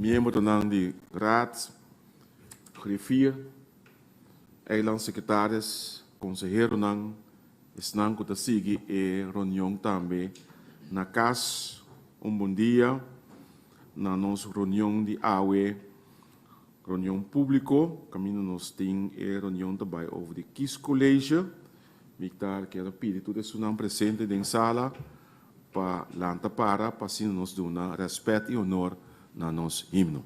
Miembronan di Raad, Griffier, Eilandsecretaris, konseheronan, esnan ku ta sigui e reunion tambe na kas, un bon dia na nos reunion di awe, reunion públiko, kaminda nos tin e reunion ta bai over di kiescollege. Mi ta kier a pidi tur esunnan presente den sala pa lanta para pa asina nos duna rèspèt i honor na nos himno.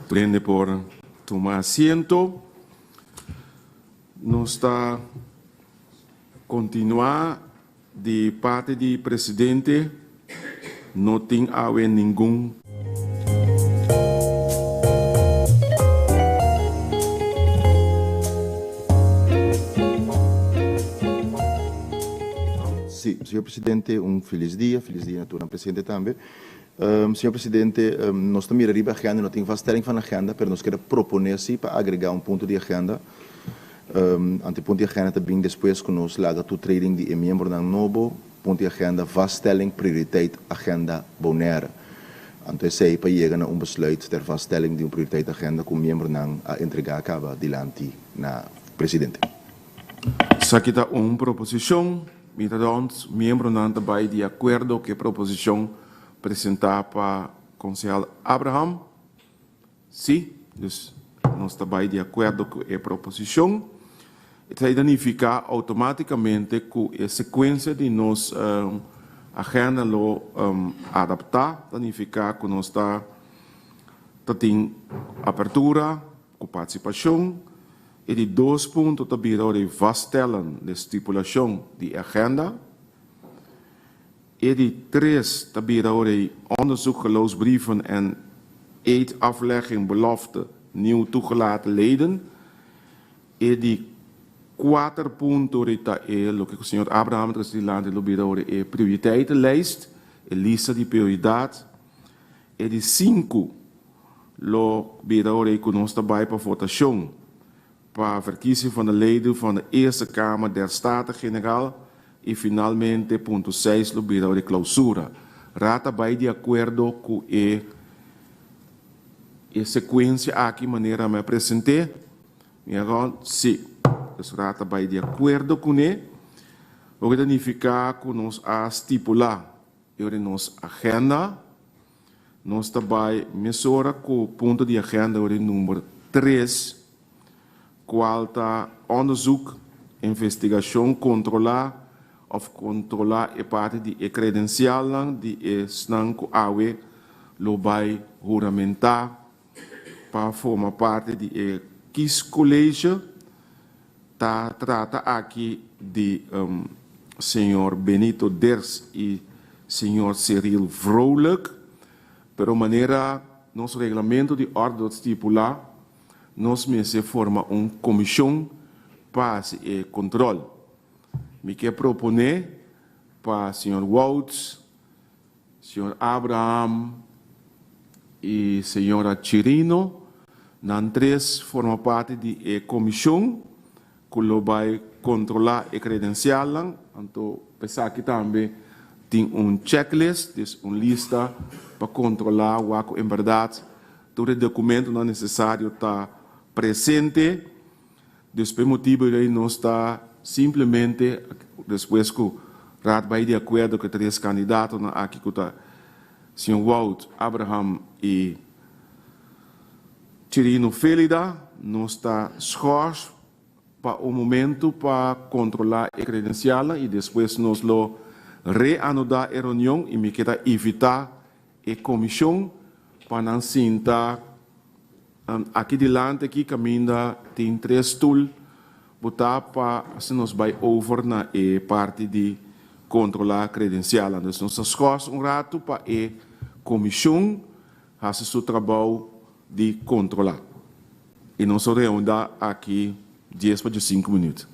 Prende por tuma asiento. Nos ta continua di parti di presidente. No tin awe ningun. Sí, señor presidente, un feliz dia, feliz dia na tur nan presente tambe. Señor presidente, nos ta mira riba agenda, no tin vaststelling van agenda, pero nos kere propone si pa agrega un punto di agenda. Anto e punto di agenda ta bin despues ku nos laga toetreding di e miembronan nobo, punto di agenda vaststelling prioriteit agenda Bonaire. Anto esei pa yega na un besluit ter vaststelling di un prioriteit agenda ku miembronan a entrega kaba dilanti na presidente. Esaki ta un proposishon. Mi ta rond miembronan ta bai di akuerdo ku e proposishon presentá pa konsehal Abraham? Sí, dus nos ta bai di akuerdo ku e proposishon. Esei ta nifiká outomátikamente ku e sekuensia di nos agenda lo adaptá, ta nifiká ku nos ta ta tin apertura ku partisipashon. E di dos punto ta bira ora e vaststellen de stipulashon di e agenda. E di tres ta bira ora e onderzoek geloofsbrieven en eedaflegging belofte nieuw toegelaten leden. E di kuater punto ora ta e loke ku señor Abraham a trese dilanti lo bira ora e prioriteitenlijst, e lista di prioridat. E di sinku lo bira ora ku nos ta bai pa votashon pa verkiezing van de leden van de Eerste Kamer der Staten-Generaal i finalmente punto seis lo bira ora e clausura. Raad ta bai di akuerdo ku e e sekuensia aki manera mi a present'é? Mi a rond? Sí. Dus Raad ta bai di akuerdo kuné, loke ta nifiká ku nos a stipulá e ora nos agenda. Nos ta bai mesora ku punto di agenda ora number tres, kual ta onderzoek, investigashon kontrolá òf kontrolá e parti di e kredensialnan di esnan ku awe. lo bai huramentá pa forma parti di e kiescollege. Ta trata aki di señor Benito Ders i señor Cyril Vrolijk, pero manera nos reglamento di orde ta stipulá, nos mester forma un komishon pa hasi e kontrol. Mi ke proponé pa señor Wouts, señor Abraham i señora Chirino, nan tres forma parti di e komishon ku lo bai kontrolá e kredensialnan. Anto pa esaki tambe tin un checklist, dus un lista pa kontrolá wak ku en bèrdat tur e dokumentonan nesesario ta presente. Dus pa e motibu ei nos ta simplemente, despues ku Raad bai di akuerdo ku e tres kandidatonan aki ku ta señor Wout, Abraham i Chirino Felida, nos ta schors pa un momento pa kontrolá e kredensialnan i despues nos lo reanudá e reunion i mi ke ta invitá e komishon pa nan sinta Aki dilanti aki kaminda tin tres stul botá pa asina nos bai over na e parti di kontrolá kredensialnan. Dus nos ta skòrs un ratu pa e komishon hasi su trabou di kontrolá. I nos lo reunda aki dies pa diesinku minüt.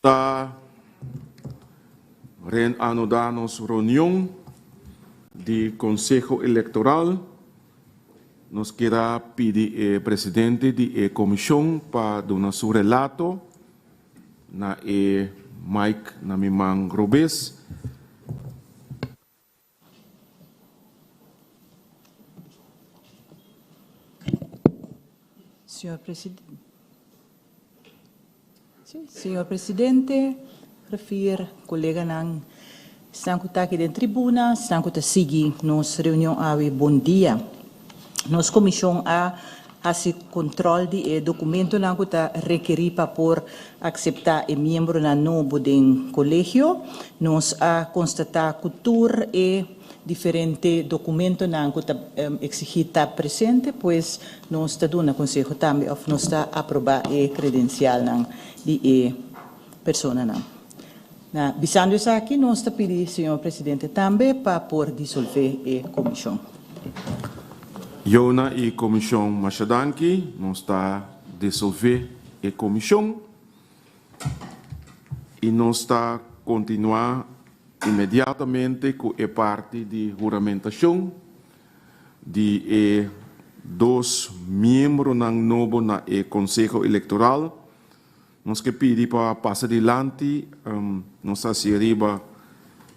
Ta reanudá nos reunion di Konseho Elektoral. Nos kier a pidi e presidente di e komishon pa duna su relato na e mic na mi man robes. Señor Señor Presidente, Griffier, coleganan, esnan cu ta aki den tribuna, esnan cu ta sigui nos reunion awe, bon dia. Nos comision a haci control di e documentonan cu ta rekeri pa por acepta e miembronan nobo den colegio. Nos a constata cu tur e diferente documentonan cu ta exigi ta presente, pues nos ta duna conseho tambe of nos ta aproba e credencialnan di e personanan. Na bisando esaki nos ta pidi señor Presidente tambe pa por disolve e comision. Jona y comision masha danki. Nos ta disolve e comision y nos ta continua inmediatamente cu e parti di huramentacion di e dos miembronan nobo na e Conseho Electoral. Nos ke pidi pa pasa dilanti, nos ta hasi riba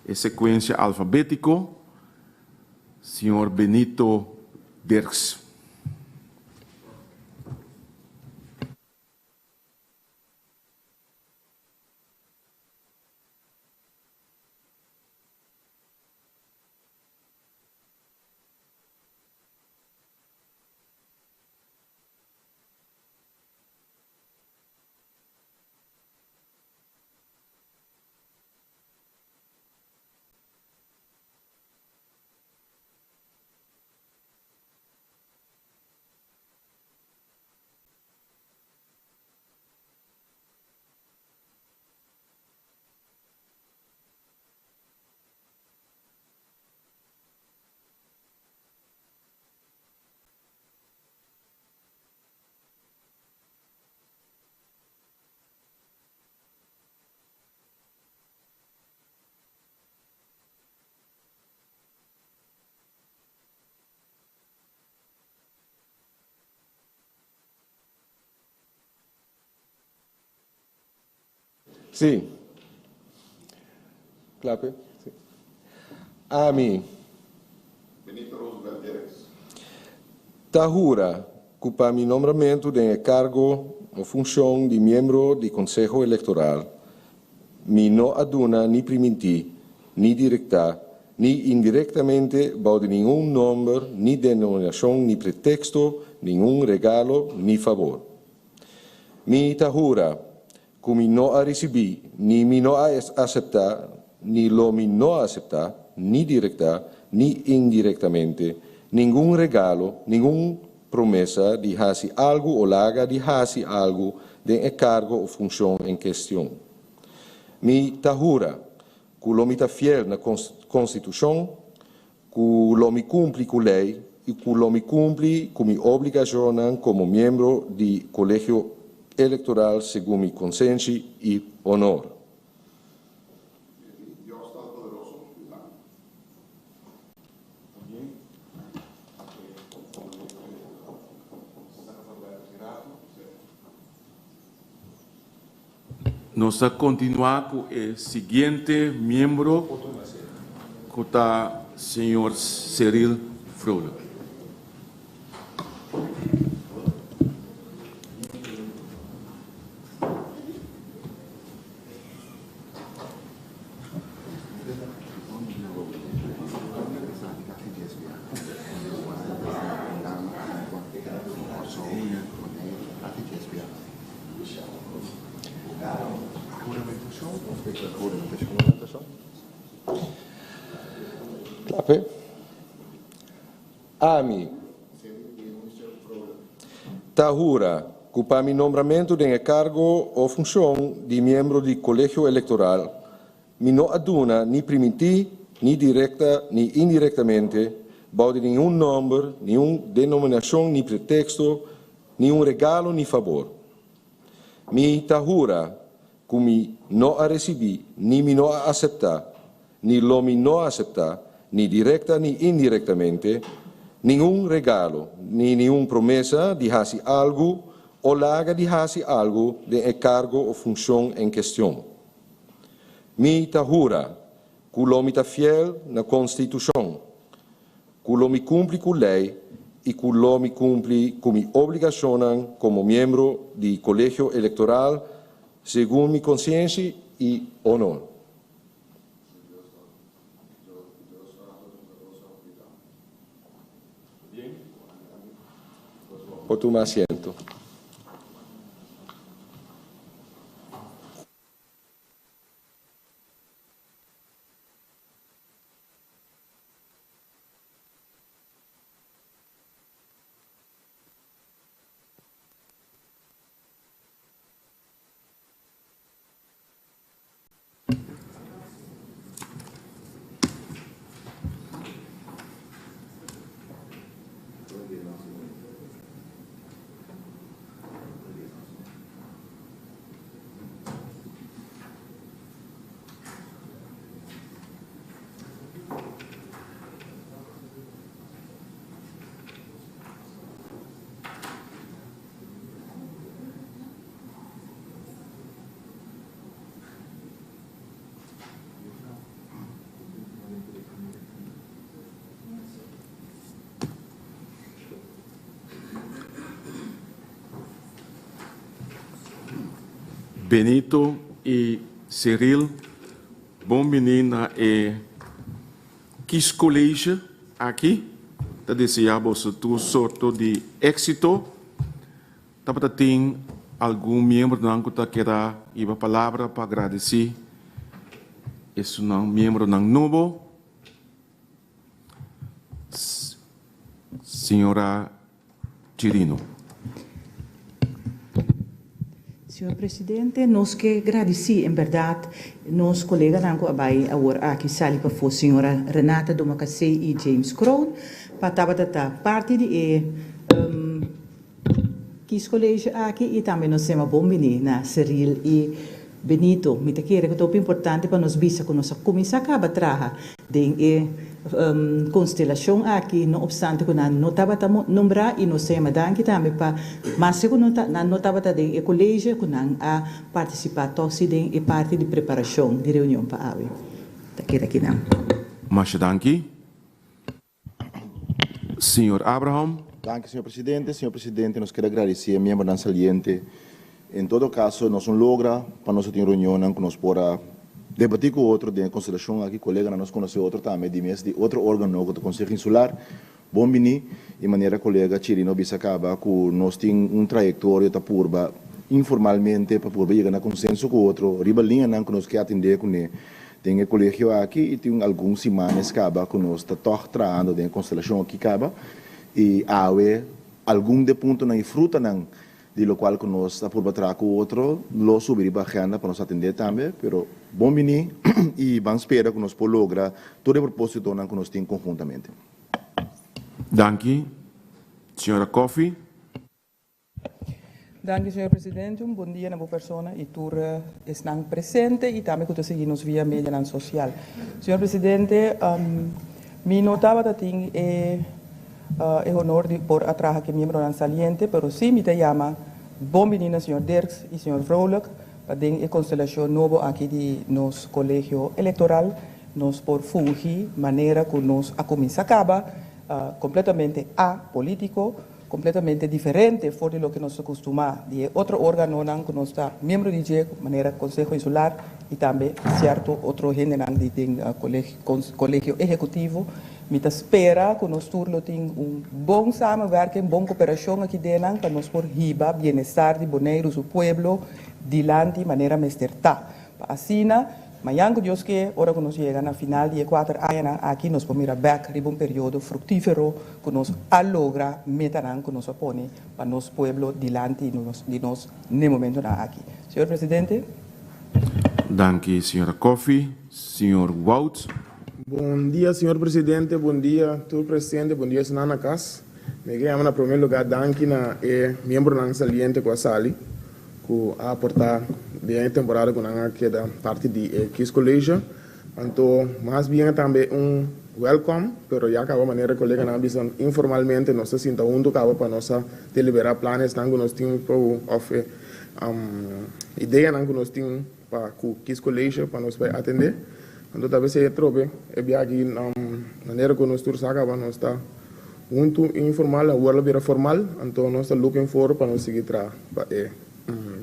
e sekuensia alfabétiko, Señor Benito Dirks. Sí. Klape. Sí. Ami. Benito Roosevelt Dirks. Ta hura ku pa mi nombramentu den e kargo o funshon di miembro di Konseho Elektoral, mi no a duna ni primintí, ni direktá, ni indirektamente bou di ningun nomber, ni denominashon, ni preteksto, ningun regalo, ni fabor. Mi ta hura ku mi no a risibí, ni mi no a aseptá, ni lo mi no aseptá, ni direktá, ni indirektamente, ningun regalo, ningun promesa di hasi algu o laga di hasi algu den e kargo o funshon en kestion. Mi ta hura ku lo mi ta fiel na Konstitushon, ku lo mi kumpli ku lei i ku lo mi kumpli ku mi obligashonnan komo miembro di Kolegio Elektoral segun mi konsenshi i honor. Nos ta continua cu e siguiente miembro cu ta señor Cyril Vrolijk. Klape. Ami ta hura ku pa mi nombramentu den e kargo o funshon di miembro di Kolegio Elektoral mi no a duna ni primintí ni direkta ni indirektamente bou di ningun nòmber, niun denominashon ni preteksto, Ni un regalo ni fabor. Mi ta hura ku mi no a risibí ni mi no a aseptá, ni lo mi no aseptá, ni direkta ni indirektamente, ningun regalo ni niun promesa di hasi algu o laga di hasi algu den e kargo o funshon en kestion. Mi ta hura ku lo mi ta fiel na Konstitushon, ku lo mi kumpli ku lei i ku lo mi kumpli ku mi obligashonnan komo miembro di Kolegio Elektoral segun mi konsienshi i honor. Por tuma asiento. Benito i Cyril, bon bini na e Kiescollege aki. Ta desea boso tur sorto di éxito. Tabata tin algun miembronan ku ta keda hiba palabra pa gradisí esunnan miembronan nobo. Señora Chirino. Señor Presidente, nos ke gradisí en bèrdat nos koleganan ku a bai awor aki sali pafó, señora Renata Domacassé i James Kroon, pa tabata ta parti di e Kiescollege aki i tambe nos sema bon bini na Cyril i Benito. Mi ta kere ku ta hopi importante pa nos bisa ku nos a kuminsá kaba traha den e konstelashon aki, no opstante ku nan no tabata nombrá i nos ta yama danki tambe pa maske ku nan no tabata den e kolege ku nan a partisipá tòg si den e parti di preparashon di reunion pa awe. Ta keda kinan. Masha danki. Señor Abraham. Danki, señor presidente. Señor presidente, nos kier a gradisí e miembronan saliente. En todo caso, nos no logra pa nos a tin reunionnan cu nos por a debatí cu otro den e constelacion aki. Coleganan nos conoce otro tambe di mes di otro organo cu ta Conseho Insular. Bon bini. Y manera colega Chirino bisa caba cu nos tin un trayectoria ta purba informalmente pa purba yega na consenso cu otro riba liñanan cu nos ke atende cune. Den e kolegio aki i tin algun simanes kaba ku nos ta tòg trahando den e konstelashon aki kaba i awe algun di e puntonan i frutanan di lokual ku nos ta purba traha ku otro lo subi riba agenda pa nos atendé tambe pero bon bini i ban spera ku nos por logra tur e propositonan ku nos tin konhuntamente. Danki. Señora Coffie. Danki señor presidente, un bon dia na bo persona y tur esnan presente y tambe cu ta sigui nos via medianan social. Señor presidente, mi no tabata tin e e honor di por a traha cu e miembronan saliente, pero si mi ta yama bon bini na señor Dirks y señor Vrolijk pa den e constelacion nobo aki di nos colegio electoral nos por fungi manera cu nos a cuminsa caba completamente a-politico, Completamente diferente for di loke nos ta custumá di e otro organonan cu nos ta miembro di dje, manera Conseho Insular y tambe cierto otro hendenan di den Colegio Ehecutivo. Mi ta spera cu nos tur lo tin un bon samenwerking, bon cooperacion aki dennan pa nos por hiba bienestar di Boneiru su pueblo dilanti manera mester ta. Pa asina, mañan ku Dios ke, ora ku nos yega na final di e kuater añanan aki, nos por mira bèk riba un periodo fruktífero ku nos a logra metanan ku nos a pone pa nos pueblo dilanti di nos n'e momentonan aki. Señor Presidente. Danki, señora Coffie. Señor Wout. Bon dia, señor Presidente, bon dia tur presente, bon dia esnan na kas. Mi ke yama na prome lugar danki na e miembronan saliente ku a sali. Ku a aportá Den e temporada ku nan a keda parti di e kiescollege. Anto mas bien tambe un welcome, pero ya kaba manera e koleganan a bisa informalmente nos ta sinta huntu kaba pa nos a deliberá planesnan ku nos tin pa òf e ideanan ku nos tin pa ku kiescollege pa nos bai atendé. Anto ta bes e trobe e bia aki manera ku nos tur sa kaba nos ta huntu informal awor lo bira formal anto nos ta looking forward pa nos sigui traha pa e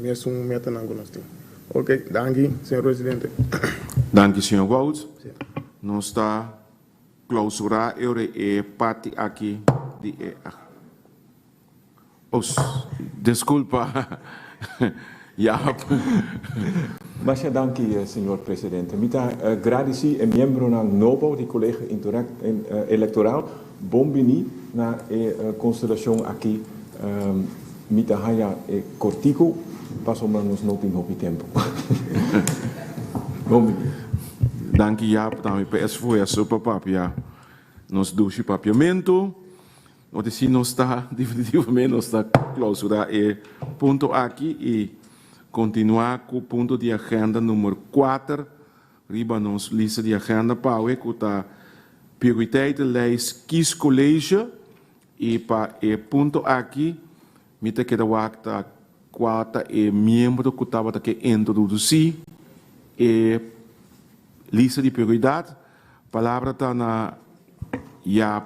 mesun metanan ku nos tin. Ok, danki señor presidente. Danki señor Wouts. Nos ta klausurá e ora e parti aki di e Oh, deskulpa Jaap. Masha danki señor presidente. Mi ta gradisí e miembronan nobo di Kolegio Elektoral. Bon bini na e konstelashon aki. Mi ta haña e kortiku pasobra nos no tin hopi tempu. Bon bini. Danki Jaap tambe pa esfuerso pa papia nos dushi papiamentu. No te si nos ta definitivamente nos ta clausura e punto aki y continua cu punto di agenda numero cuater riba nos lista di agenda pa awe cu ta prioriteitenlijst kiescollege y pa e punto aki mi ta keda wak ta cua ta e miembro cu tabata ke introduci e lista di prioridad. Palabra ta na Jaap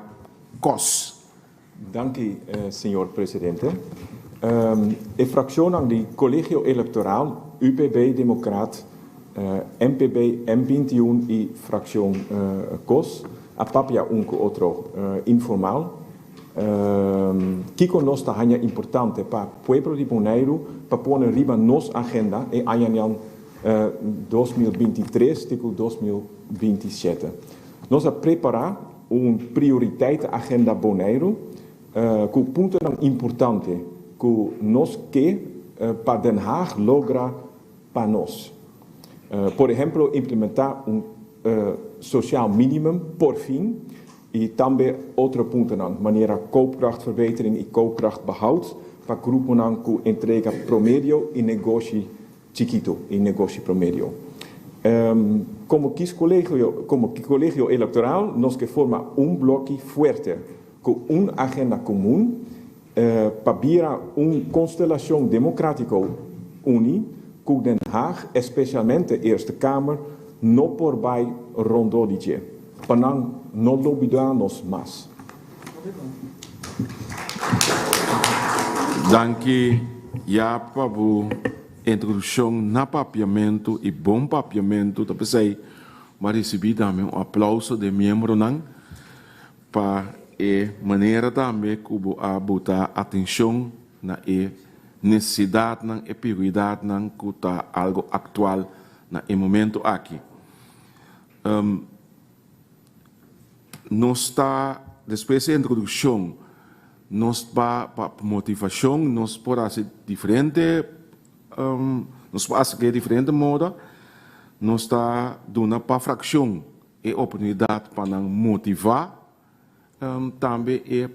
Kos. Danki, señor presidente. E fraccionnan di Colegio Electoral, UPB, Democraat, MPB, M 21 y fraccion Kos a papia un cu otro informal. Kico nos ta haña importante pa pueblo di Boneiru pa pone riba nos agenda e añanan 2023 te ku 2027. Nos a prepará un prioriteitenagenda Boneiru ku puntonan importante ku nos ke pa Den Haag logra pa nos. Por ehemplo implementá un sociaal minimum porfin i tambe otro puntonan manera koopkrachtverbetering i koopkrachtbehoud pa gruponan ku entrega promedio i negoshi Chikitu i negoshi promedio. Komo kiescolegio, komo kolegio elektoral nos ke forma un bloki fuerte ku un agenda komun pa bira un konstelashon demokratiko uni ku Den Haag, espesialmente Eerste Kamer, no por bai rondó di dje. Pa nan no lubidá nos mas. Danki ya pa bo introduccion na papiamento y bon papiamento ta pesey bo a ricibi tambe un aplauso den miembronan pa e manera tambe cu bo a buta atencion na e necesidadnan e prioridadnan cu ta algo actual na e momento aki. Nos ta, despues e introdukshon, nos ba pa motivashon, nos por hasi diferente, nos por hasi ke diferente moda, nos ta duna pa frakshon e oportunidat pa nan motivá tambe e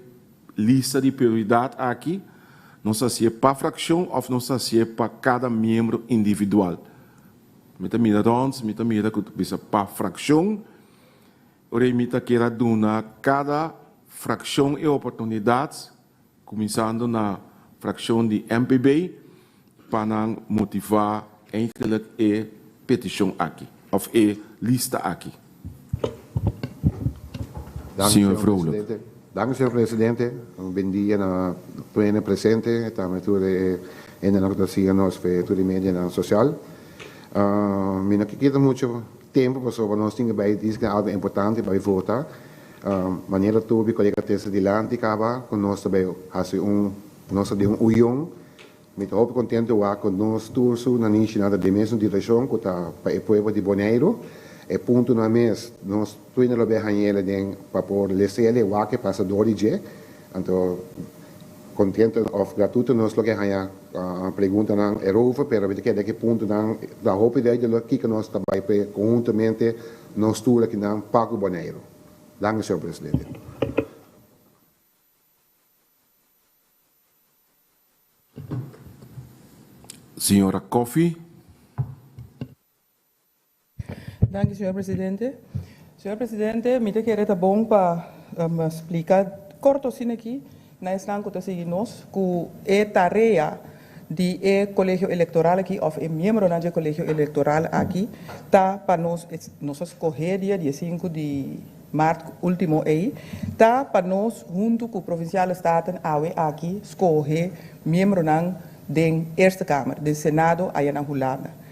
lista di prioridat aki, nos ta hasié pa frakshon òf nos ta hasié pa kada miembro individual. Mi ta mira rònt, mi ta mira ku ta bisa pa frakshon. Ora mi ta kier a duna kada frakshon e oportunidat, kuminsando na frakshon di MPB, pa nan motivá eigenlijk e petishon aki òf e lista aki. Señor Vrolijk. Danki, señor presidente. Un ben dia na tur hende presente, tambe tur e hendenan ku ta sigui nos pa tur e medianan sosial. Mi no ke kita mucho tempu pasobra nos tin ke bai disk'e algu importante bai vota. Manera tur mi kolega tesa dilanti kaba ku nos ta bai hasi un nos ta den un uyon. Mi ta hopi kontentu wak ku nos tur su nanishinan ta den mesun direkshon ku ta pa e pueblo di Boneiru. E puntonan mes nos tur lo bai hañ'el den pa por les'el e wak e pasa dor di dje. Anto kontentu òf gratuto nos lo ke haña preguntanan erover pero mi ta kere ku e puntonan ta hopi duidelijk kiko nos ta bai p'e konhuntamente nos tur akinan pa ku Boneiru. Danki señor presidente. Señora Coffie. Danki, señor presidente. Señor presidente, mi ta kere ta bon pa splika korto asina aki na esnan ku ta sigui nos ku e tarea di e kolegio elektoral aki òf e miembronan dje kolegio elektoral aki ta pa nos, nos a skohé dia diesinku di mart último ei, ta pa nos huntu ku Provinciale Staten awe aki skohe miembronan den Eerste Kamer, den Senado aya na Hulanda.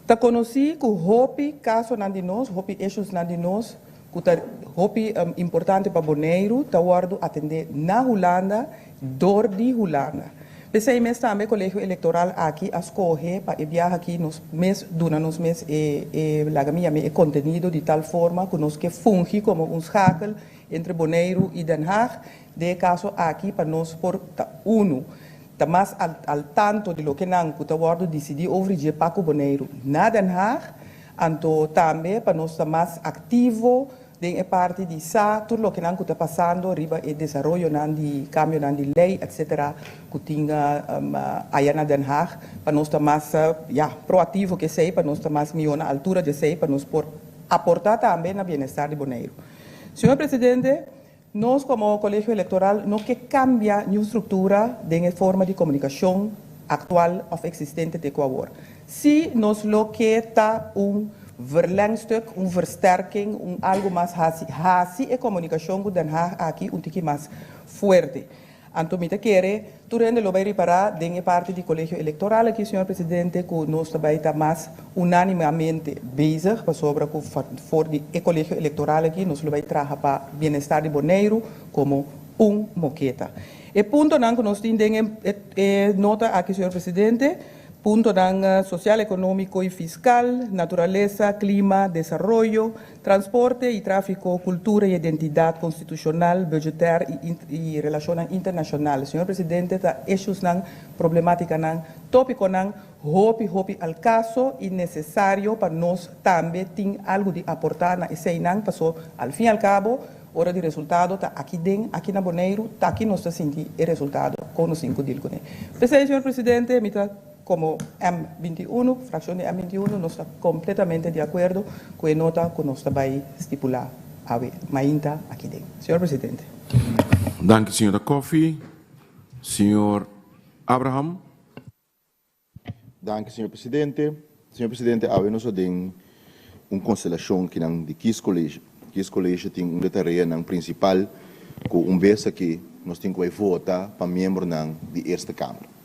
Ta konosí ku hopi kasonan di nos, hopi issuesnan di nos ku ta hopi importante pa Boneiru ta wòrdu atendé na Hulanda dor di Hulanda. P'esei mes tambe Kolegio Elektoral aki a skohe pa e biaha aki nos mes duna nos mes e e laga mi yam'é e kontenido di tal forma ku nos ke fungi komo un schakel entre Boneiru i Den Haag den e kaso aki pa nos por ta unu ta mas al al tanto di loke nan ku ta wòrdu disidí over dje pa ku Boneiru na Den Haag, anto tambe pa nos ta mas aktivo den e parti di sa tur loke nan ku ta pasando riba e desaroyonan di kambionan di lei etcetera ku tin aya na Den Haag, pa nos ta mas ya proaktivo ku esei, pa nos ta mas mihó na altura di esei, pa nos por aportá tambe na bienestar di Boneiru. Señor Presidente. Nos komo Kolegio Elektoral no ke kambia niun struktura den e forma di komunikashon aktual òf eksistente te ku awor. Sí nos lo ke ta un verlengstuk, un versterking, un algu mas hasi hasi e komunikashon ku Den Haag aki un tiki mas fuerte. Anto mi ta kere tur hende lo bai ripará den e parti di Kolegio Elektoral aki, señor Presidente, ku nos ta bai ta mas unánimamente bezig, pasobra ku for di e Kolegio Elektoral aki nos lo bai traha pa bienestar di Boneiru komo un moketa. E puntonan ku nos tin den e nota aki, señor Presidente, puntonan sosial, ekonómiko i fiskal, naturalesa, klima, desaroyo, Transporte i tráfiko, kultura i identidat konstitushonal, budgetèr i i relashonnan internashonal. Señor Presidente, ta eshusnan, problemátikanan, tópikonan hopi hopi al kaso i nesesario pa nos tambe tin algu di aportá na eseinan, paso al fin i al kabo ora di resultado ta aki den, aki na Boneiru, ta aki nos ta sinti e resultado kon nos tin ku dil kuné. P'esei, señor Presidente, mi ta. Komo M 21, frakshon di M 21, nos ta kompletamente di akuerdo ku e nota ku nos ta bai stipulá awe mainta aki den. Señor Presidente. Danki señora Coffie. Señor Abraham. Danki señor Presidente. Señor Presidente, awe nos a den un konstelashon kinan di Kiescollege. Kiescollege tin un di e tareanan prinsipal ku un bes aki nos tin ku bai vota pa miembronan di Eerste Kamer.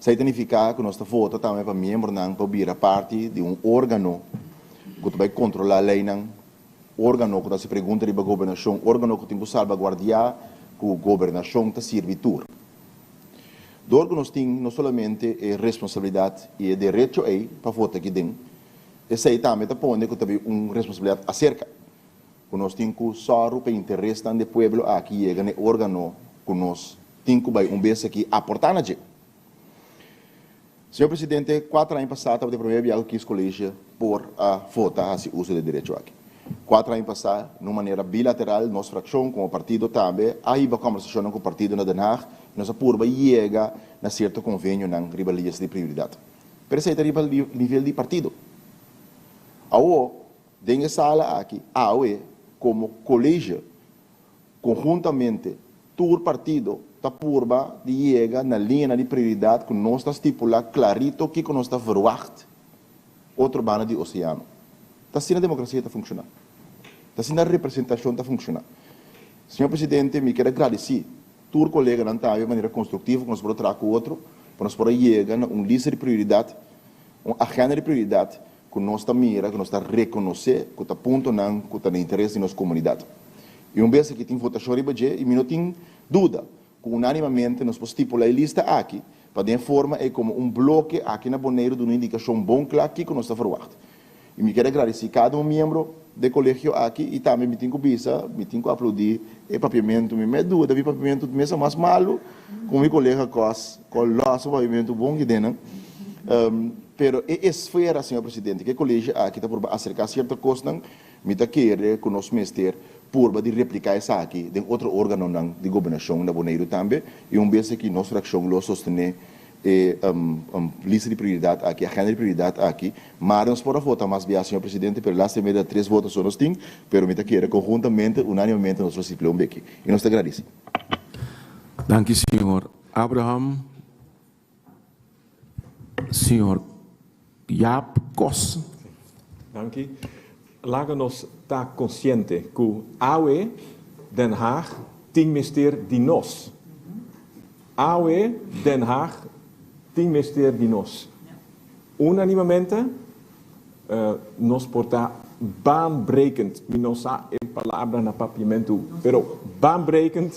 Esei ta nifiká ku nos ta vota tambe pa miembronan pa bira parti di un órgano ku ta bai kontrolá leinan, órgano ku ta hasi pregunta riba gobernashon, órgano ku tin ku salbaguardiá ku gobernashon ta sirbi tur. Dor ku nos tin no solamente e responsabilidat i e derecho ei pa vota aki den, esei tambe ta pone ku ta bin un responsabilidat aserka. Ku nos tin ku sòru pa e interesnan di e pueblo aki yega na e órgano ku nos tin ku bai un bes aki aportá na dje. Señor Presidente, kuater aña pasá tabata e promé bia ku Kiescollege por a vota hasi uso di e derecho aki. Kuater aña pasá, na un manera bilateral, nos frakshon komo partido tambe a hiba kòmbersashonnan ku partido na Den Haag i nos a purba yega na sierto konvenionan riba lies di prioridat. Pero esei ta riba nivel di partido. Awor, Den e sala aki, awe, komo College, konhuntamente tur partido ta purba di yega na liñanan di prioridat ku nos ta stipulá klarito kiko nos ta verwagt otro banda di oseano. Ta asina demokrasia ta funkshoná. Ta asina representashon ta funkshoná. Señor Presidente, mi kier a gradisí tur koleganan tambe manera konstruktivo ku nos por a traha ku otro pa nos por a yega na un lista di prioridat, un agenda di prioridat ku nos ta mira, ku nos ta rekonosé ku ta puntonan ku ta na interes di nos komunidat. I un bes aki tin votashon riba dje i mi no tin duda ku unánimamente nos por stipulá e lista aki pa den e forma ei komo un bloke aki na Boneiru duna un indikashon bon kla kiko nos ta ferwagt. I mi kier a gradisí kada un miembro di e kolegio aki i tambe mi tin ku bisa, mi tin ku aplaudí e papiamentu. Mi mei duda mi papiamentu mester mas malu ku mi kolega Kos, ku a lòs un papiamentu bon kidennan. Pero e esfera, señor presidente, ku e kolegio aki ta purba aserká sierto kosnan, mi ta kere ku nos mester purba di repliká esaki den otro órganonan di gobernashon na Boneiru tambe, i un bes aki nos frakshon lo sostené e lista di prioridat aki, agenda di prioridat aki. Maar nos por a vota mas bia, señor presidente, pero lastimamente ta tres voto so nos tin, pero mi ta kere konhuntamente, unanimamente nos lo stipul'é un beki. I nos ta gradisi. Danki señor Abraham. Señor Jaap Kos. Danki. Laga nos ta konsiente ku awe Den Haag tin mester di nos. Awe Den Haag tin mester di nos. Unanimamente nos por ta baanbrekend, mi no sa e palabra na papiamentu, pero baanbrekend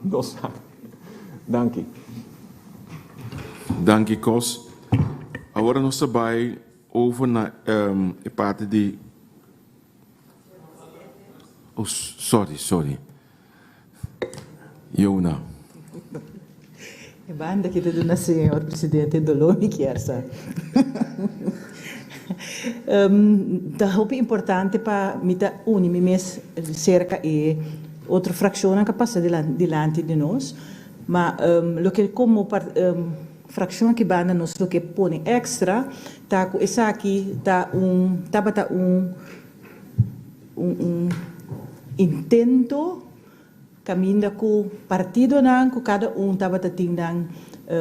nos sa. Danki. Danki Kos. Awor nos ta bai over na e parti di Oh sorry sorry Yona. E banda ki ta duna señor presidente doló mi kier sa. Ta hopi importante pa mi ta uni mi mes serka e otro frakshonnan ku a pasa dilanti di nos, ma loke komo frakshon aki banda nos lo ke pone èkstra ta ku esaki ta un tabata un un intento Kaminda ku partidonan ku kada un tabata tin nan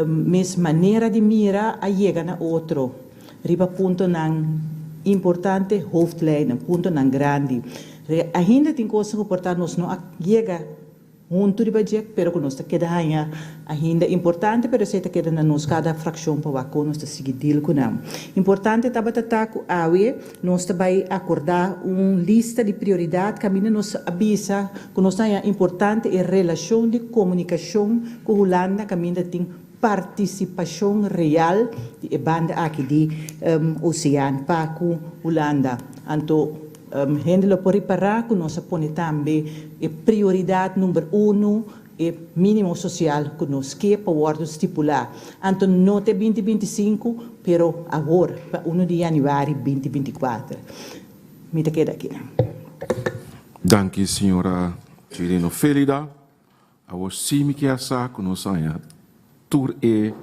mes manera di mira a yega na otro riba puntonan importante, hoofdlijnen, puntonan grandi. Ainda tin kosnan ku por ta nos no a yega huntu riba dje, pero ku nos ta keda haña ainda importante, pero esei ta keda na nos kada frakshon pa wak kon nos ta sigui deal ku nan. Importante tabata ta ku awe Nos ta bai akordá un lista di prioridat kaminda nos a bisa ku nos ta haña importante e relashon di komunikashon ku Hulanda kaminda tin partisipashon real di e banda aki di osean pa ku Hulanda. Anto hende lo por ripará ku nos a pone tambe e prioridat number unu E mínimo sosial ku nos ke pa wòrdu stipulá anto no te 2025, pero awor, pa unu di yanüari 2024. Mi ta keda akinan. Danki señora Chirino Felida. Awor sí mi kier sa ku nos haña tur e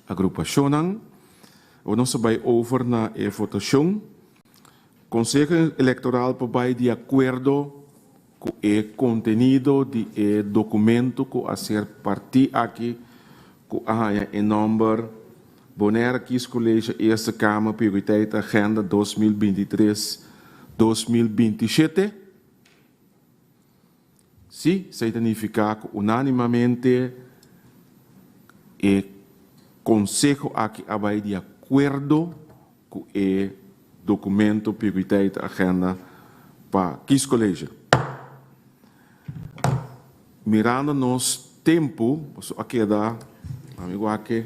agrupashonnan. Awor nos ta bai over na e votashon. Konseho Elektoral por bai di akuerdo Ku e kontenido di e dokumento ku a ser partí aki ku a haña e nòmber Bonaire Kiescollege Eerste Kamer Prioriteit Agenda 2023, 2027? Sí, esei ta nifiká ku unánimamente e konseho aki a bai di akuerdo ku e dokumento Prioriteit Agenda pa Kiescollege. Mirando nos tempu, pasobra a keda, amigo aki,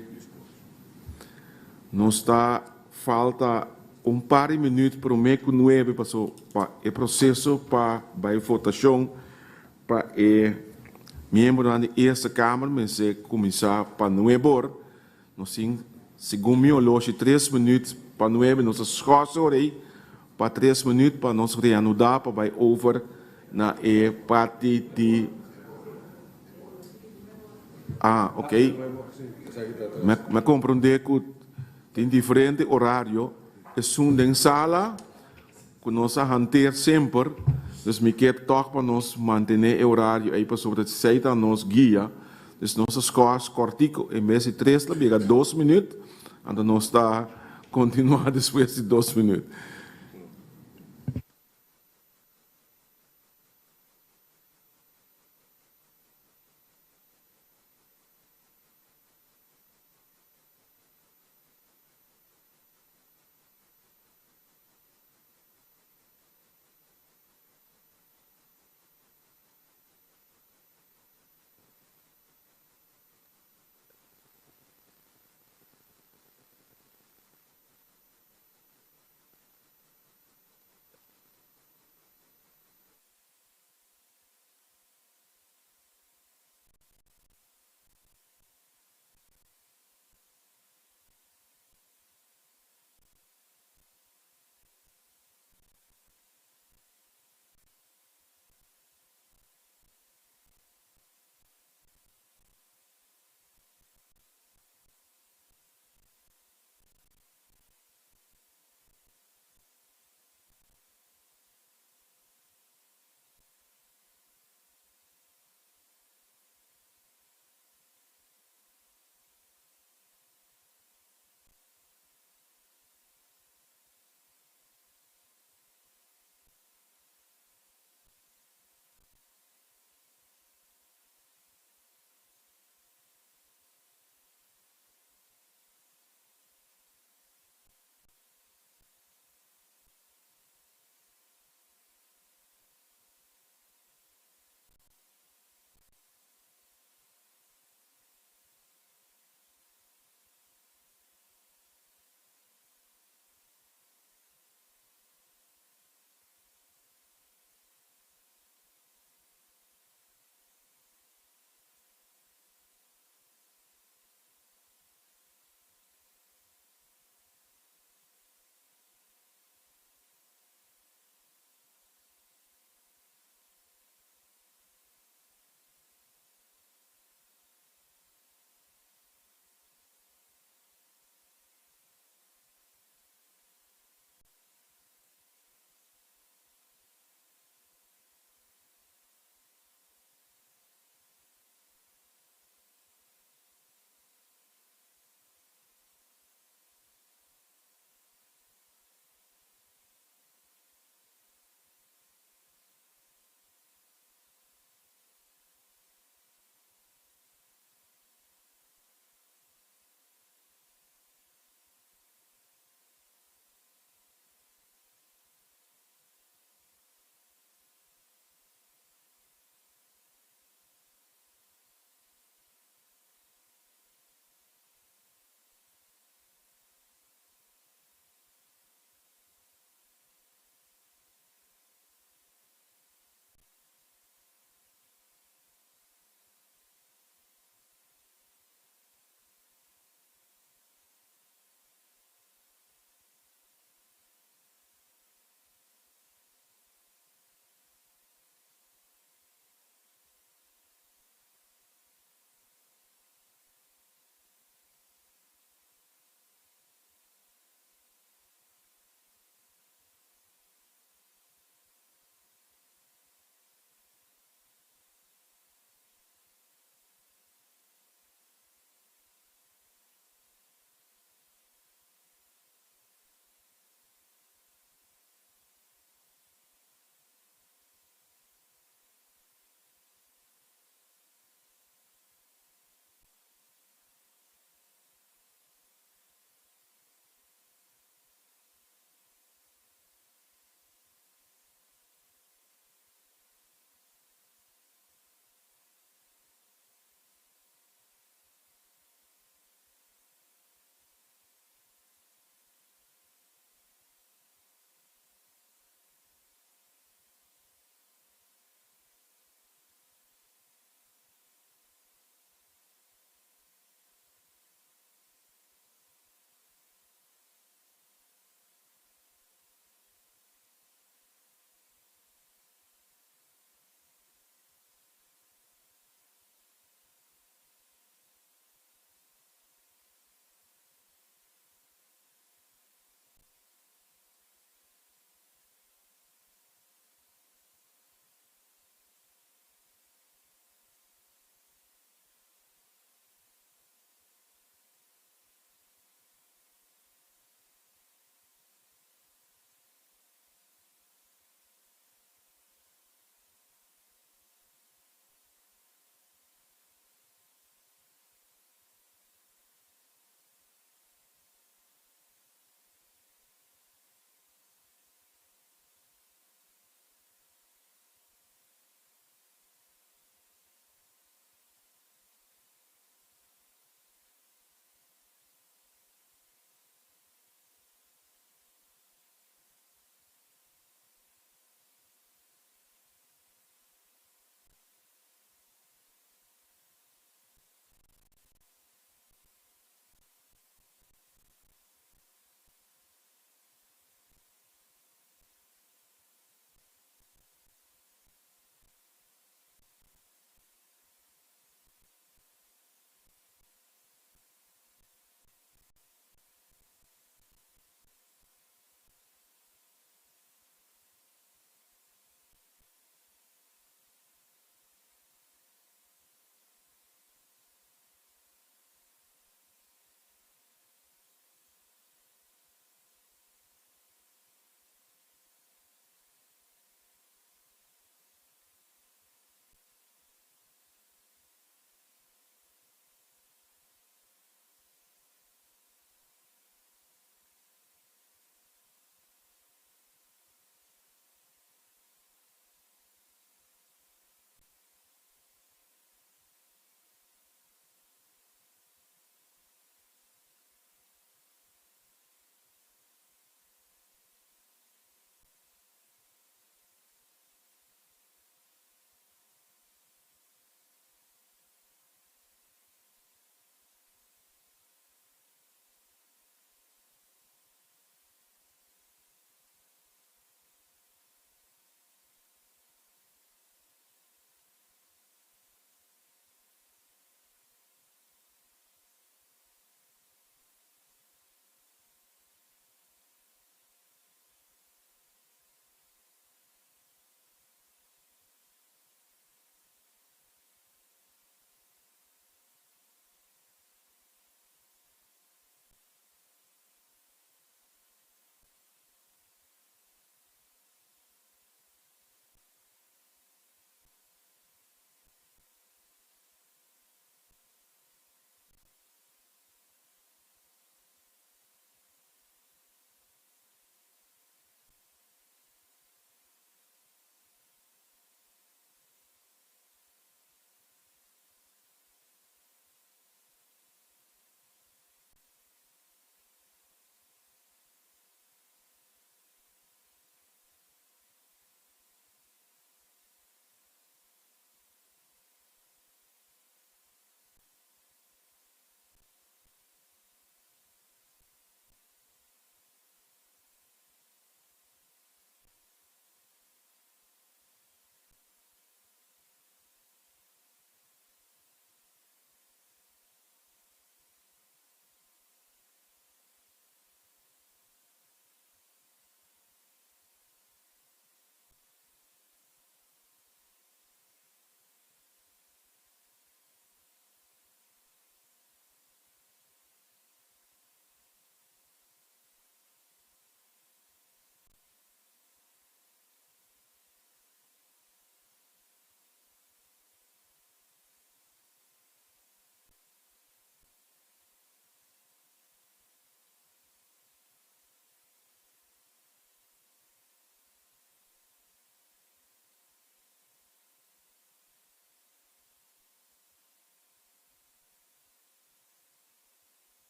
nos ta falta un par di minuut prome ku nuebe pasobra pa e proseso pa bai votashon pa e miembronan di Eerste Kamer mester kuminsá pa nuebe or. Nos tin, segun mi oloshi, tres minuut pa nuebe. Nos ta schors ora ei pa tres minuut pa nos reanudá pa bai over na e parti di. Ah, ok. Mi a komprondé ku tin diferente orario. Esun den sala ku nos a hanteer semper, dus mi kier tòg pa nos mantené e orario ei pasobra esei ta nos guia. Dus nos a skòrs kòrtiku, en bes di tres ta bira dos minüt, anto nos ta kontinuá despues di dos minüt.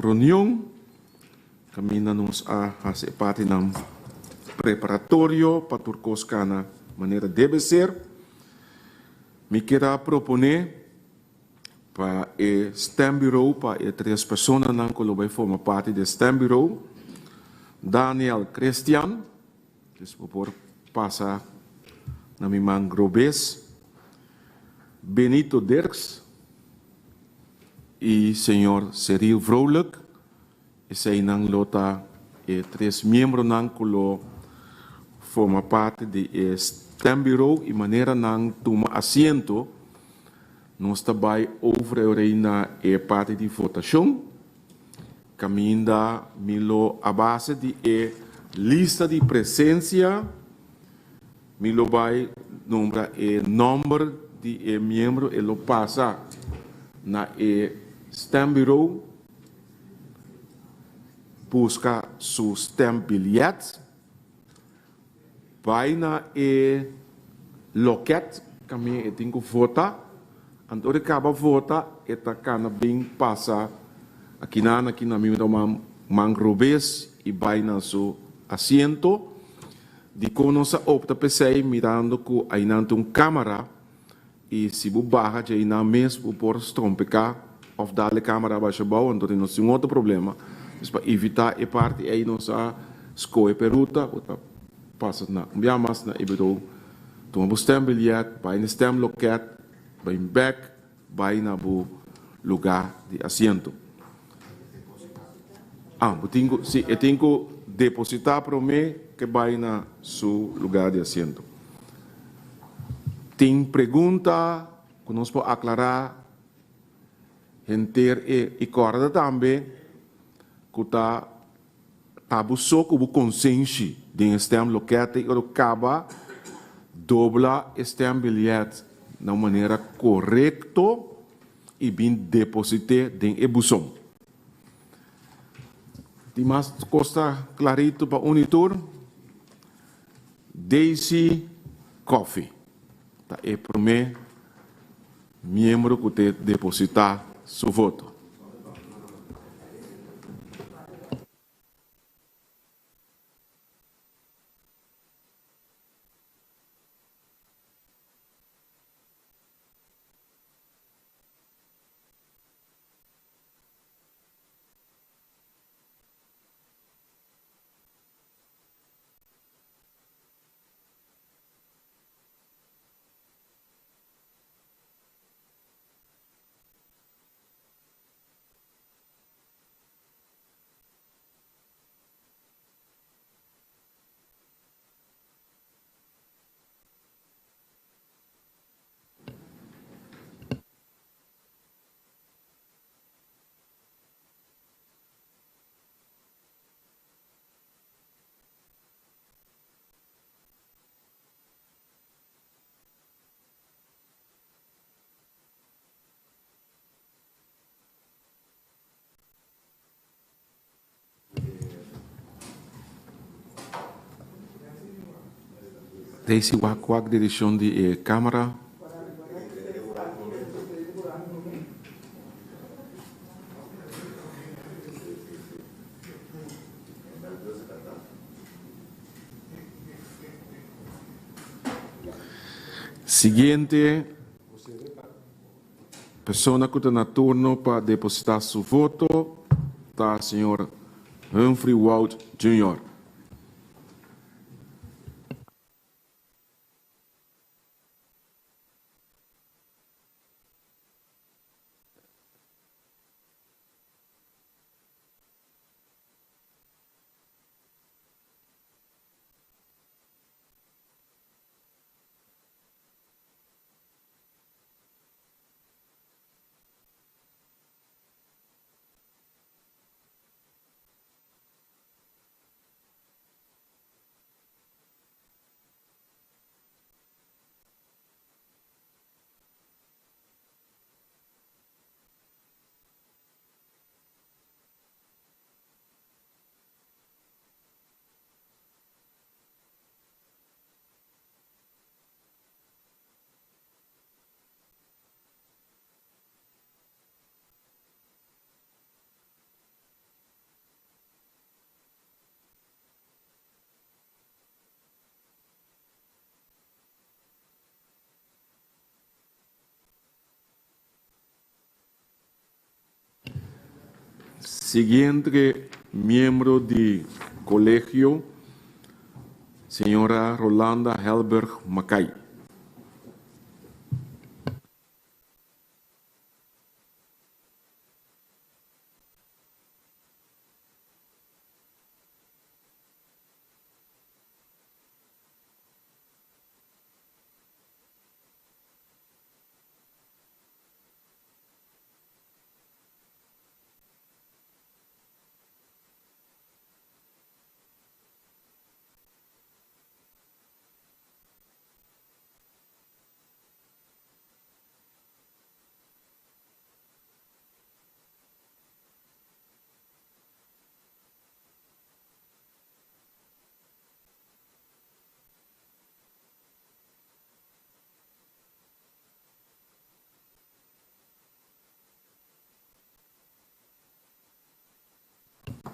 reunion kaminda nos a hasi e partinan preparatorio pa tur kos kana manera debe ser. Mi kier a proponé pa e stembureau pa e tres personanan ku lo bai forma parti di e stembureau, Daniel Christian, Dus bo por pasa na mi man robes, Benito Dirks i señor Cyril Vrolijk. Eseinan lo ta e tres miembronan ku lo forma parti di e stembureau i manera nan tuma asiento nos ta bai over e orei na e parti di votashon. Caminda mi lo a base di e lista di presencia mi lo bay nombra e nomber di e miembro e lo pasa na e stembureau busca su stembiljet Bai na e loket kaminda e tin ku vota. Anto ora e kaba vota e ta kana bin pasa akinan aki na mi ta man robes i bai na su asiento. Dikon nos a opta p'esei mirando ku ainan tin un kamera i si bo baha dje einan mes bo por strompeká òf dal e kamera basha abou anto nos tin un otro problema. Dus pa evitá e parti ei nos a skohe p'e ruta bo ta pasa na un bia mas na e birou tuma bo stembiljet bai na e stemloket bai bèk bai na bo lugá di asiento. Ah bo tin ku si e tin ku depositá promé ke bai na su lugá di asiento. Tin pregunta ku nos por aklará henter e i kòrda tambe ku ta ta bo so ku bo konsenshi den e stemloket i ora kaba dobla e stembiljet na un manera korekto i bin deposit'é den e buson. Tin mas kos ta klarito pa uni tur? Daisy Coffie ta e promé miembro ku te depositá su voto. Daisy wak wak direccion di e camera. Siguiente persona cu ta na turno pa deposita su voto ta señor Humphrey Wout Junior. Siguiente miembro di Kolegio, señora Rolanda Helberg Mackay.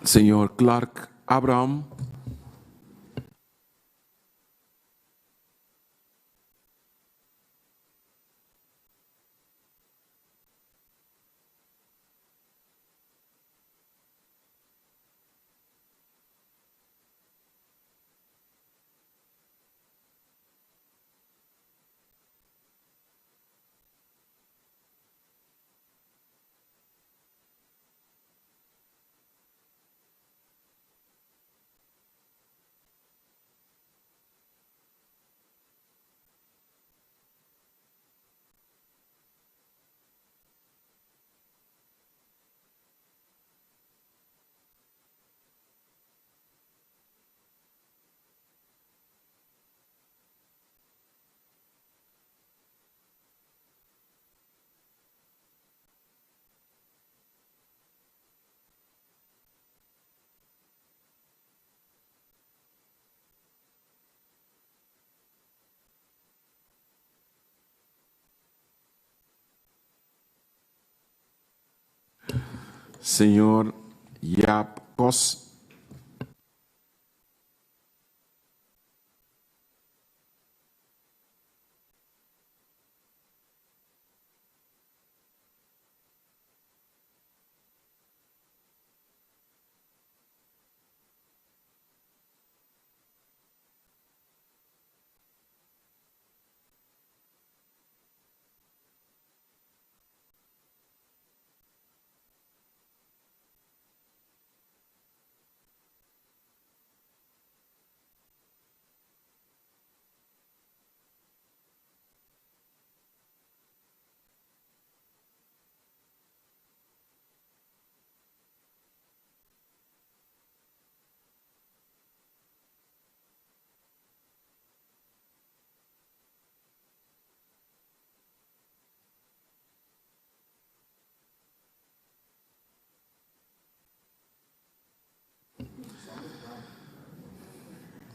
Señor Clark Abraham. Señor Jaap Kos.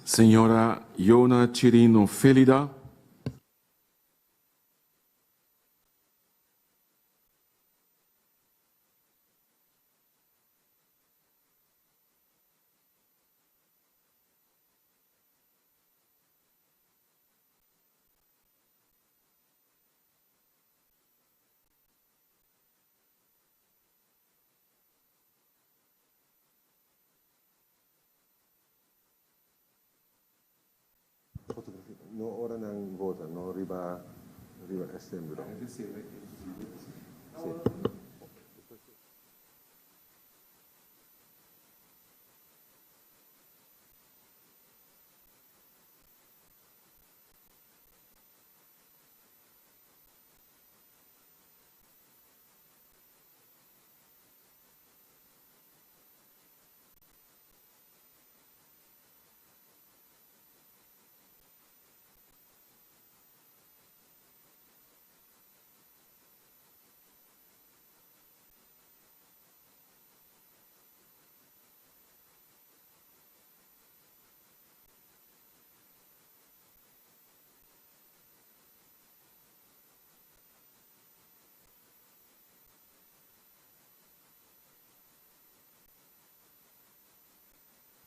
Señora Yona Chirino Felida. No ora nan vota, no riba riba e stembureau.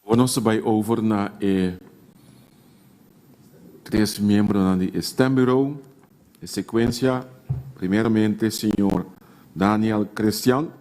Awor nos ta bai over na e tres miembronan di e stembureau. E secuencia, primeramente señor Daniel Christian.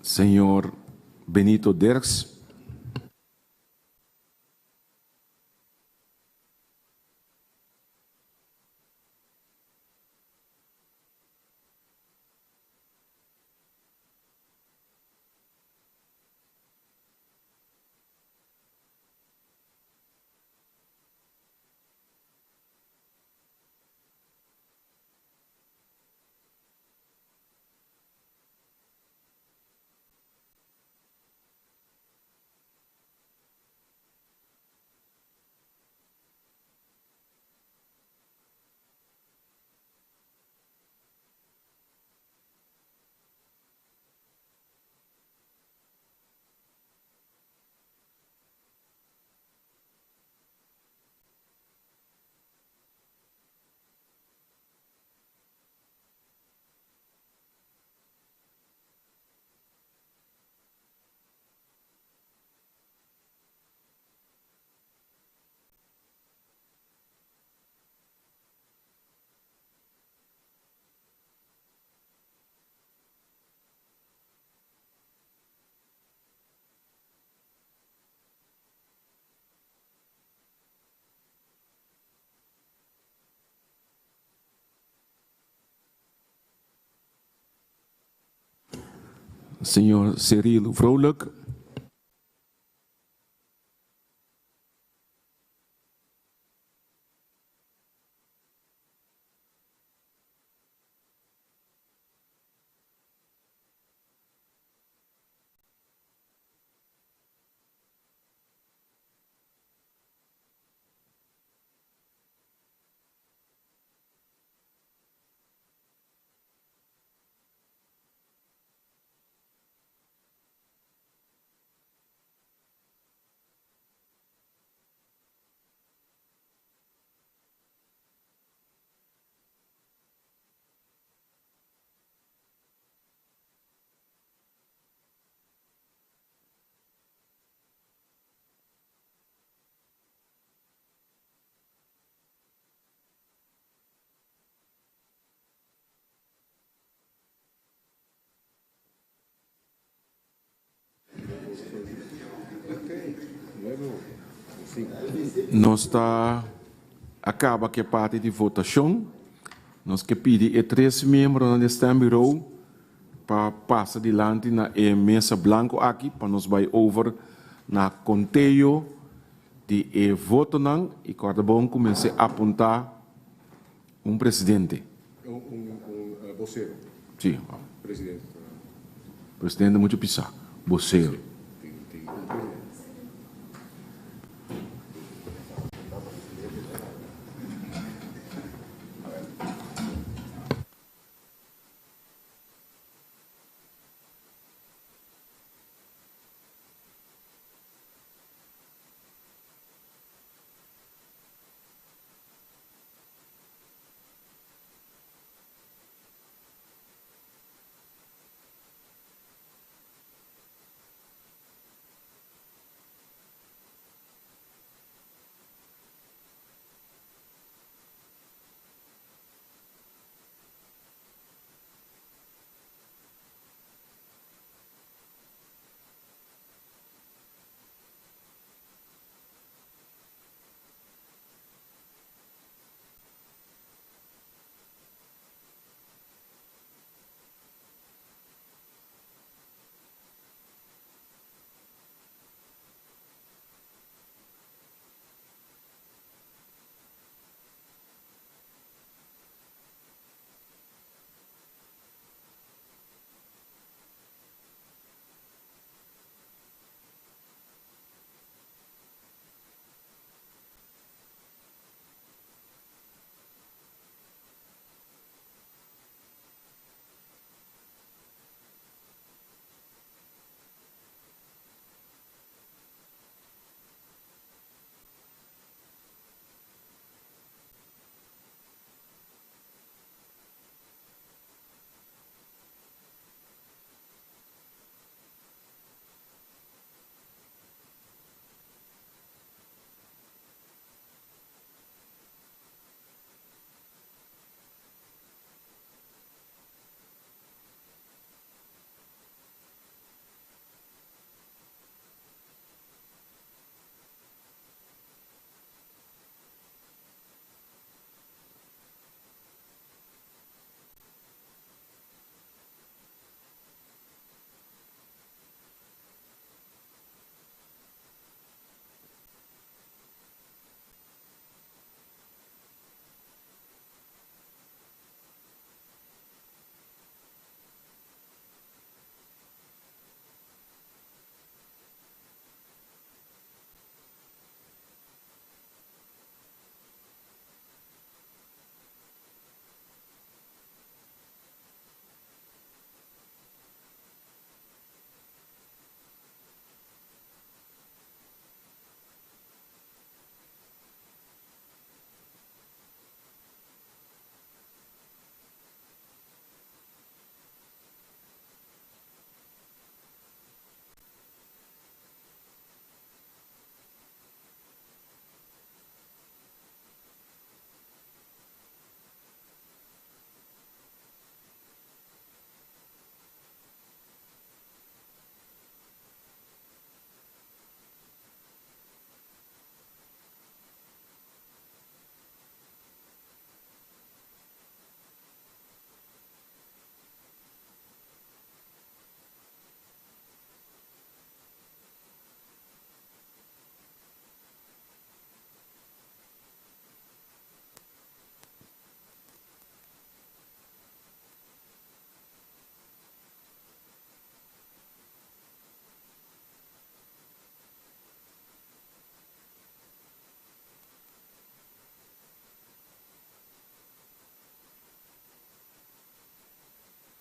Señor Benito Dirks. Señor Cyril Vrolijk. Nos ta a kaba ku e parti di votashon. Nos ke pidi e tres miembronan di e stembureau pa pasa dilanti na e mesa blanku aki pa nos bai over na konteo di e votonan i kòrda bon ku mester apuntá un presidente. Un bosero. Sí. Presidente ta. Presidente mucho pisá. Bosero. Tin un presidente.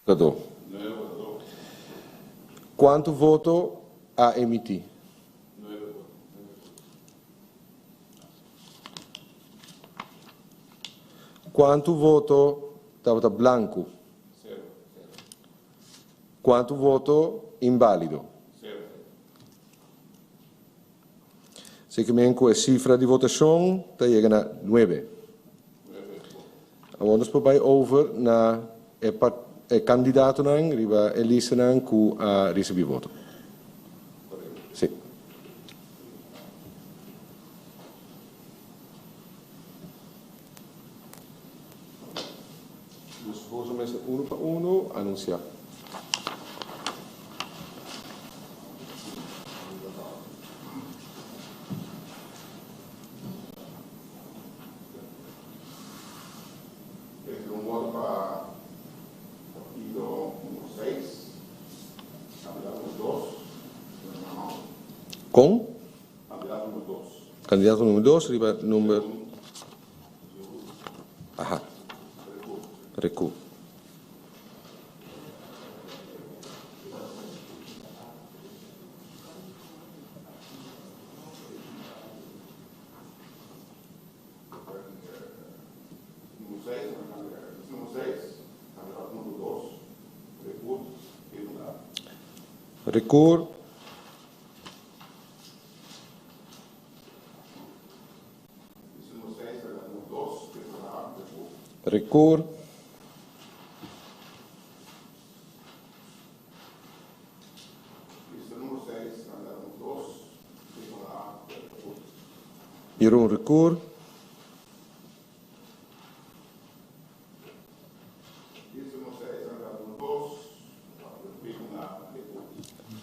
Votadó. Kuantu voto a emití? Kuantu voto tabata blanku? Kuantu voto inbálido? Sekimen ku e sifra di votashon ta yega na nuebe. Awor nos por bai over na e e kandidatonan riba e listanan ku a risibí voto. Sí. Nos boso mester unu pa unu anunsiá. Esaki un voto pa partido numero seis, candidato numero dos, señor Mahon. Kon? Candidato numero dos. Candidato numero dos riba number. Aha. Recu. Recur. Recur. Jeroen Recour.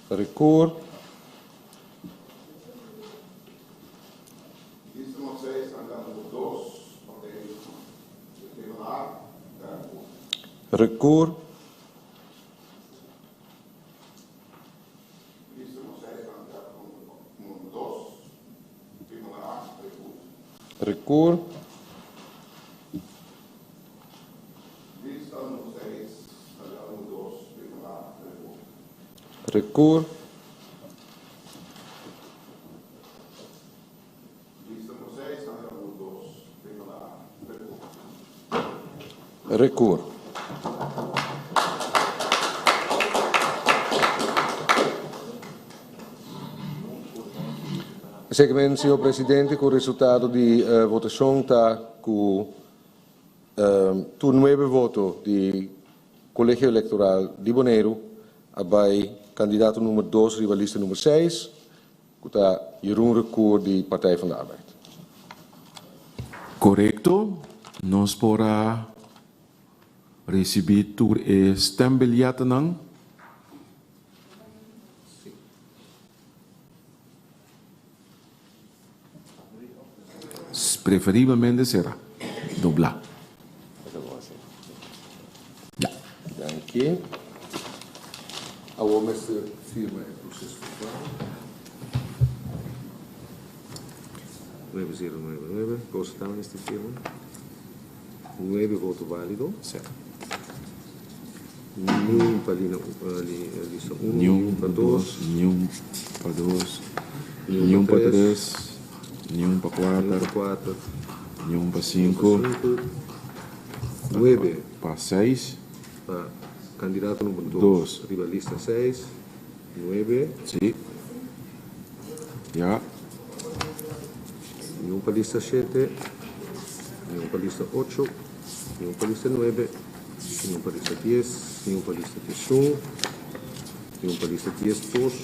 Recour. Recour. Recour. Recour. Recour. Esaki men, señor presidente, cu resultado di votacion ta cu tur nuebe voto di Colegio Electoral di Boneiru a bay candidato numero dos riba lista numero seis, Ku ta Jeroen Recour di Partij van de Arbeid. Korekto, nos por a risibí tur e stembilyetenan. Preferiblemente sera doblá. Ya. Danki. Awor mester firma e proces verbal. 9099, Rosa tambe mester firma. Nuebe voto valido. Sí. Niun pa lina lista uno, niun pa dos. Niun pa dos, niun pa tres, niun pa kuater, niun pa sinku. Nuebe. Pa seis. Pa kandidato number dos riba lista seis, nuebe. Sí. Ya. Niun pa lista shete, niun pa lista ocho, niun pa lista nuebe, niun pa lista dies, niun pa lista diesun, niun pa lista diesdos,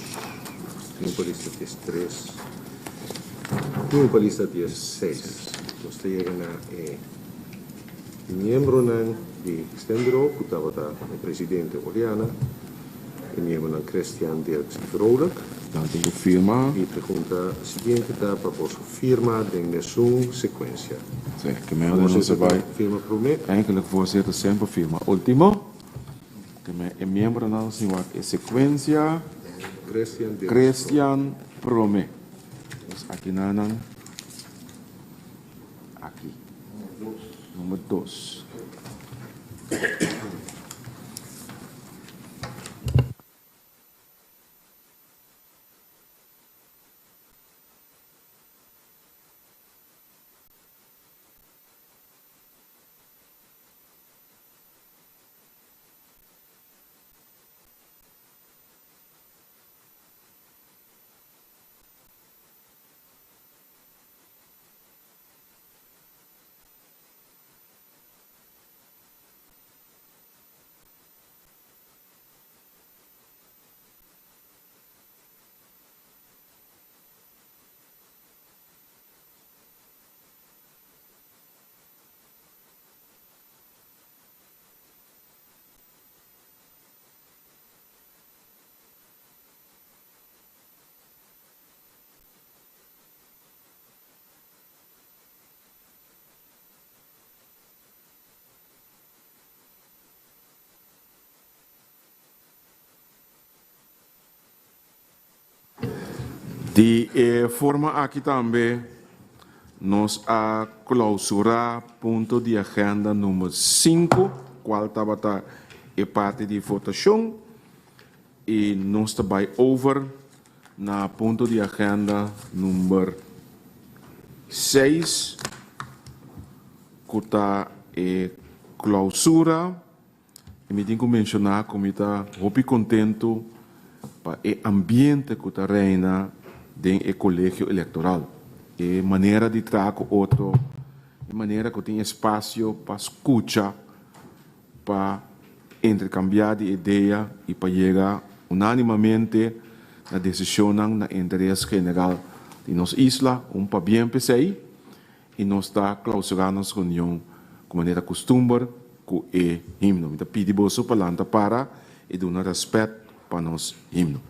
niun pa lista diestres, niun pa lista diesseis. Nos ta yega na e miembronan di stembureau ku tabata e presidente Oriana, e miembronan Christian, Dirks i Vrolijk. Nan tin ku firma. E pregunta siguiente ta pa boso firma den mesun sekuensia. Sí, ke men orde nos a bai. Firma promé. Eigenlijk voorzitter semper firma ultimo. Ke men e miembronan sin wak e sekuensia. Christian, Dirks. Christian promé. Dus aki nan nan. Aki. Nummer dos. Di e forma aki tambe nos a klausurá punto di agenda number sinku, kual tabata e parti di votashon, i nos ta bai over na punto di agenda number seis, ku ta e klousura. I mi tin ku menshoná ku mi ta hopi kontentu pa e ambiente ku ta reina den e kolegio elektoral. E manera di traha ku otro, e manera ku tin espasio pa skucha, pa interkambiá di idea i pa yega unánimamente na desishonnan na interes general di nos isla. Un pabien p'esei I nos ta klausurá nos reunion ku manera kustumber ku e himno. Mi ta pidi boso pa lanta para i duna rèspèt pa nos himno.